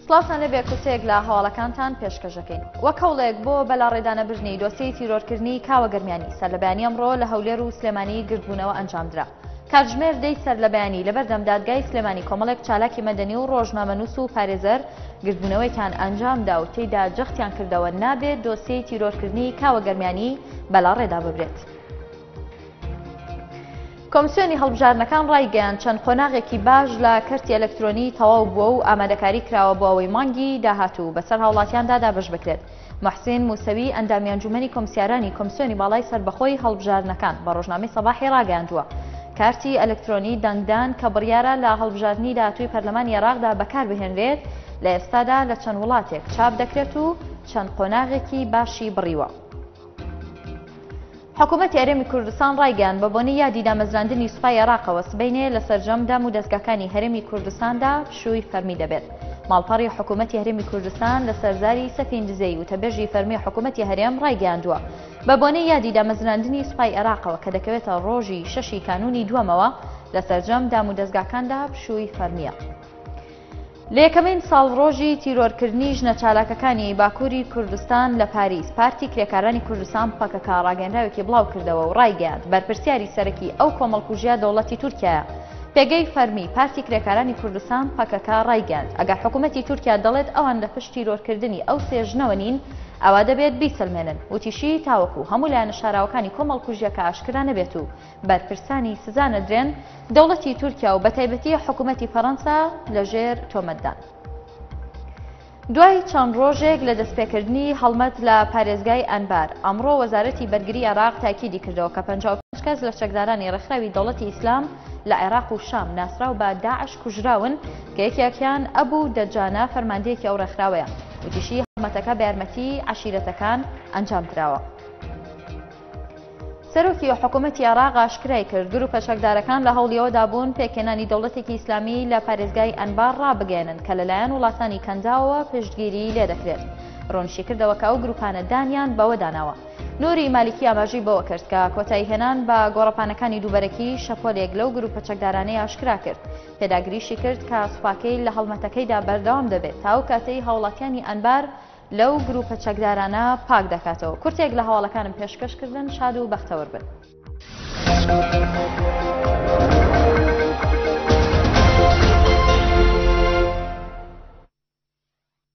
سڵاوتان لێبێ کورتەیەک لە هەواڵەکانتان پێشکەشەکەین وەک هەوڵێک بۆ بەلاڕێدانەبردنی دۆسیەی تیرۆرکردنی کاوە گەرمیانی سەر لە بەیانی ئەمڕۆ لە هەولێر و سلێمانی گردبوونەوە ئەنجامدرا کاتژمێر دەی سەر لە بەیانی لەبەردەم دادگای سلێمانی کۆمەڵێک چالاکی مەدەنی و ڕۆژنامەنووس و پارێزەر گردبوونەوەیەکیان ئەنجامدا و تێیدا جەختیان کردەوە نابێت دۆسیەی تیرۆرکردنی کاوە گەرمیانی بەلاڕێدا ببرێت. کۆمسیۆنی هەڵبژاردنەکان ڕایگەیاند چەند قۆناغێکی باش لە کەرتی ئەلکترۆنی تەواو بووە و ئامادەکاری کراوە بۆ ئەوەی مانگی داهاتوو بەسەر هاوڵاتیاندا دابەش بکرێت. موحسین موسەوی ئەندامی ئەنجومەنی کۆمسیارانی کۆمسیۆنی باڵای سەربەخۆی هەڵبژاردنەکان بە ڕۆژنامەی سەباحی ڕاگەیاندووە کارتی ئەلکترۆنی دەنگدان کە بڕیارە لە هەڵبژاردنی داهاتووی پەرلەمانی عێراقدا بەکاربهێنرێت لە ئێستادا لە چەند وڵاتێک چاپ دەکرێت و چەند قۆناغێکی باشی بڕیوە. حکوومەتی هەرێمی کوردستان ڕایگەیاند، بە بۆنەی یادی دامەزراندنی سوپای عێراقەوە سبەینێ لە سەرجەم دام و دەزگاکانی هەرێمی کوردستاندا پشووی فەرمی دەبێت. ماڵپەڕی حکوومەتی هەرێمی کوردستان لە سەر زاری سەفین دزەیی وتەبێژی فەرمی حکوومەتی هەرێم ڕایگەیاندووە، بە بۆنەی یادی دامەزراندنی سوپای عێراقەوە کە دەکەوێتە ڕۆژی شەشی کانوونی دووەمەوە لە سەرجەم دام و دەزگاکاندا پشووی فەرمییە. لە یەکەمین ساڵڕۆژی تیرۆرکردنی ژنە چالاکەکانی باکووری کوردستان لە پاریس، پارتی کرێکارانی کوردستان پەکەکە ڕاگەیەنراوێکی بڵاوکردەوە و ڕایگەیاند، بەرپرسیاری سەرەکی ئەو کۆمەڵکوژییە دەوڵەتی تورکیایە. پێگەی فەرمی پارتی کرێکارانی کوردستان پەکەکە ڕایگەیاند، ئەگەر حکوومەتی تورکیا دەڵێت ئەوان لە پشت تیرۆرکردنی ئەو سێ ژنەوە نین، ئەوا دەبێت بیسەلمێنن. وتیشی، تاوەکو هەموو لایەنە شاراوەکانی کۆمەڵکوژییەکە ئاشکرا نەبێت و بەرپرسانی سزا نەدرێن، دەوڵەتی تورکیا و بەتایبەتی حکوومەتی فەرەنسا لەژێر تۆمەتدان. دوای چەند ڕۆژێک لە دەستپێکردنی هەڵمەت لە پارێزگای ئەنبار، ئەمڕۆ وەزارەتی بەرگری عێراق تاکیدی کردەوە کە 55 کەس لە چەکدارانی ڕێکخراوی دەوڵەتی ئیسلام لە عێراق و شام ناسراو بە داعش کوژراون کە یەکێکیان ئەبوو دەجانە فەرماندەیەکی ئەو ڕێکخراوەیە. وتیشی هەڵمەتەکە بە یارمەتی عەشیرەتەکان ئەنجام دراوە. سەرۆکی حکوومەتی عێراق ئاشکرای کرد، گرووپە چەکدارەکان لە هەوڵی ئەوەدا بوون پێکهێنانی دەوڵەتێکی ئیسلامی لە پارێزگای ئەنبار ڕابگەیەنن کە لەلایەن وڵاتانی کەنداوەوە پشتگیریی لێدەکرێت. ڕوونیشیکردەوە کە ئەو گرووپانە دانیان بەوەدا ناوە. نوری مالیکی ئاماژەی بەوە کرد کە کۆتاییهێنان بە گۆڕەپانەکانی دووبەرەکی شەپۆلێک لەو گرووپە چەکدارانەی ئاشکرا کرد. پێداگریشی کرد کە سوپاکەی لە هەڵمەتەکەیدا بەردەوام دەبێت تا ئەو کاتەی هاوڵاتیانی ئەنبار لەو گروپە چەکدارانە پاک دەکاتەوە. کورتێک لە هەواڵەکانم پێشکەش کردن شاد و بەختەوەر بن.